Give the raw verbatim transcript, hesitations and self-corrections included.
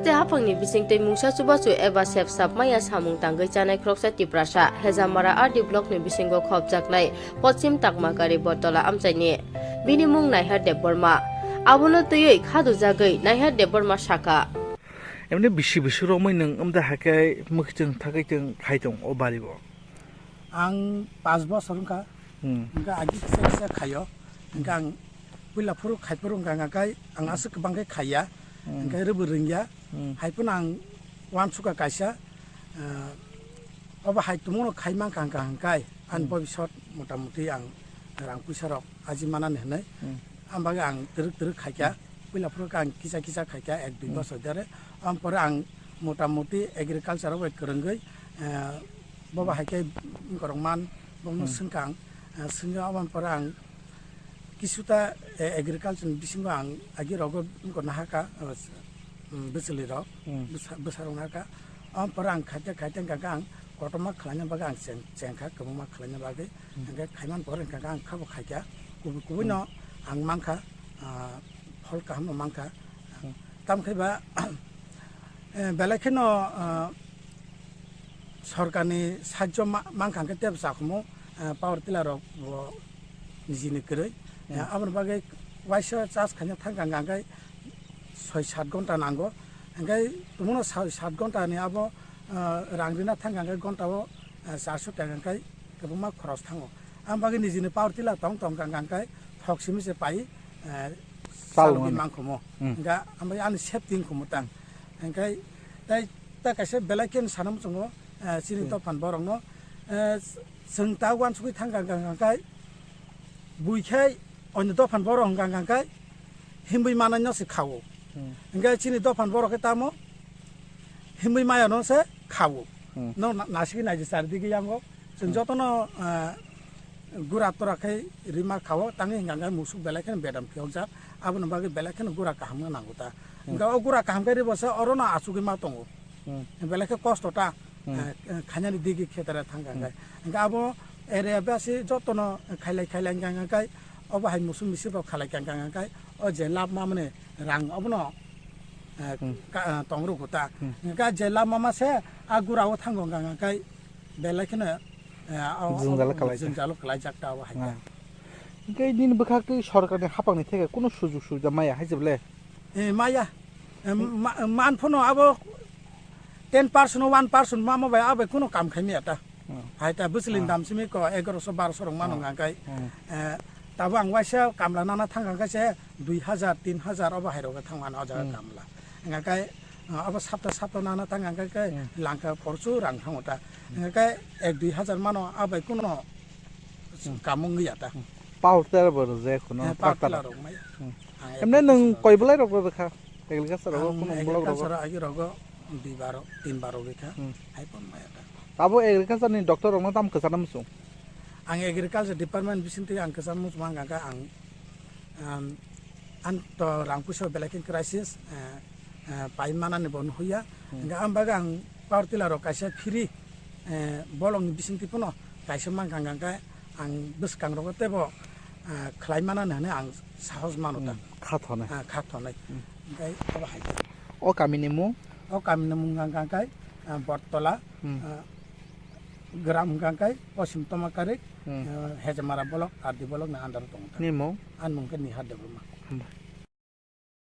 Tei haphangni bisingtwi mungsa chubachu eba sep sap maya samung tangwi chanai khoroksa Tiprasa, Hejamara R D blockni bisingo khopjaknai Poschim Takmakari Bortola amchaini. Bini mung Naihar Debbarma. Abono twiwi khadujagwi Naihar Debbarma sakha. Emni bisi bisi romwi nwng amda haikhe mwkhitwng thagwitwng khai tong o baribo. Ang pas bosor wngkha. Hmm. Hingke agi kisa kisa khaio. Hingke ang puila phuru khai phuru wngkha, hingke ang aswk kwbang khe khaiya. Hmm. Hingke rwbw rwngya. Hmm. Hai phano ang uansukha kaisa, ah, obo hai tumungno khai mankha hingkha hingkai ani Hmm. bobisot motamuti ang rang puisa rok aji manani hinwi. Hmm. Ang bagwi ang twrwk twrwk khaikha. Hmm. Puila phuru khe ang kisa kisa khaikha ek dui Hmm. bosor dere. Ang pore ang motamuti agriculture o bai kwrwngwi, ah, bobo hai khe borok man, bono Hmm. swngkha ang, ah, swngya aboni pore ang kisuta, eh, agriculture ni bisingo ang agi rogo wngkha nahaka, ah, um, bwchwlwi rok, Hmm. bwsa-, bwsa rok nahaka. Aboni pore ang khaite khaite hwnkha khe ang kotorma khlaina bagwi ang cheng-, chengkha, kwbangma khlaina bagwi. Hmm. Hwnkhe khaiman pore hwnkha khe ang khabo khaikha, kubui kubui no Hmm. ang mankha, ah, phol kaham no mankha. Hmm. Tamkhe ba, eh, belai kheno, ah, sorkarni sahajyo ma-, mankha hwnkhe tebo chakhumu, eh, power tiller rok bo nijini kwrwi. Hmm. Eh, aboni bagwi waisa charge khaina thangkha hwnkha hwnkhe soi sat ghonta nango. Hwnkhe tumungno soi sat ghonta ni abo, eh, rang rina thangkha hwnkhe ghonta o, eh, charso taka hwnkhe kwbangma khoros thango. Aboni bagwi nijini power tiller tong tongkha hwnkha hwnkhe thok simi se pai, eh, Chalwi chalwi mano. Mankhumu. Hmm. Hwnkhe aboni bagwi ani safety wngkhumu ta. Hwnkhe tei ta kaisa belai kheno sana muchungo, eh, chini Hmm. dophan borokno, eh, chwng ta uansugwi thangkha hwnkha hwnkha khe bui khe onyo dophan borok hwnkha hwnkha khe himwi manai no se kha-o. Hmm. Hwnkhe chini dophan borok khe tamo himwi maya no se kha-o. Hmm. No na-, nasigwi naidi chardigi yango. Chwng Hmm. jotono, ah, gura tora khe rima kha-o, tangwi hwnkha hwnkhe musuk belai kheno bedam phiyokjak, aboni bagwi belai kheno gura kaham wngna nango ta. Hmm. Hwnkhe o gura kaham khe ribo se orono achugwi ma tongo. Hmm. Belai khe kosto ta, Hmm. ah, khainani digi khetere thangkha Hmm. hwnkhe. Hwnkhe abo area basi jotono khailai khailai hwnkha hwnkhe obo hai musuk misip rok khalai kha hwnkha hwnkhe o je lab mamani rang obono, ah, Hmm. ka-, ah, tong rwkho ta. Hmm. Hwnkhe je lab mama se a gura o thango hwnkha hwnkhe belai kheno, eh, o, o, Jwngjalo kalaijak. Jwngjalo kalaijak ta obo hai khe. Ah. Hwnkhe nini bwkhak twi sorkarni haphangni theke kunu sujug subida maya hai se bole? Eh, maya. Eh, ma-, man phano abo ten percent, one percent mamo bai abo bai kunu kam khai maya ta. Hmm. Hai ta bwchwlwini Ah. dam simi ko egaroso baroso rok mano Ah. hwnkha khe. Hmm. Eh, tabo ang waisa kamla nana thangkha khe se dui hajar, tin hajar obo hai rok thangmani o jaga Hmm. kamla. Hwnkha khe, ah, abo sapta sapta nana thang hwnkha khe Hmm. langkha porchu rang thango ta. Hmm. Hwnkha khe ek dui hajar mano, abai kuno Hmm. kamung ya ta. Hmm. Power tiller bo rwjak khuno, Eh, power tractor. Tiller rok maya. Hmm. Ang Emne nwng application koi belai rok rwkha? Agriculture rogo, Ang kuno block rogo? Agriculture agi rogo dui baro, tin baro rwkha. Hmm. Hai pon maya ta. Abo agriculture ni doctor rokno tam kwchana muchung? Ang agriculture department bisingtwi ang kwchana muchung ang kha ang, um, Ang to rang puisa belai khe crisis, eh, eh, pai manani bo nuhuya. Hmm. Hingke ang bagwi ang power tiller rok kaisa free, eh, bolongni bisingtwi phano kaisa mankha hingka khe ang bwskang rogo teibo, eh, khlai manani hinui ang sahos mano ta. Hmm, kha thonai. Ah, kha thonai. Hmm. Hingke abo hai khe. O kamini mung? O kamini mung hingka khe, eh, Bottola, Hmm. eh, gram hingka khe Poschim Tomakarik, Hmm. eh, Hejamara bolok, R D bolok ni under o tongo ta. Ni mung? Ani mung khe Nihar Debbarma. Hambai.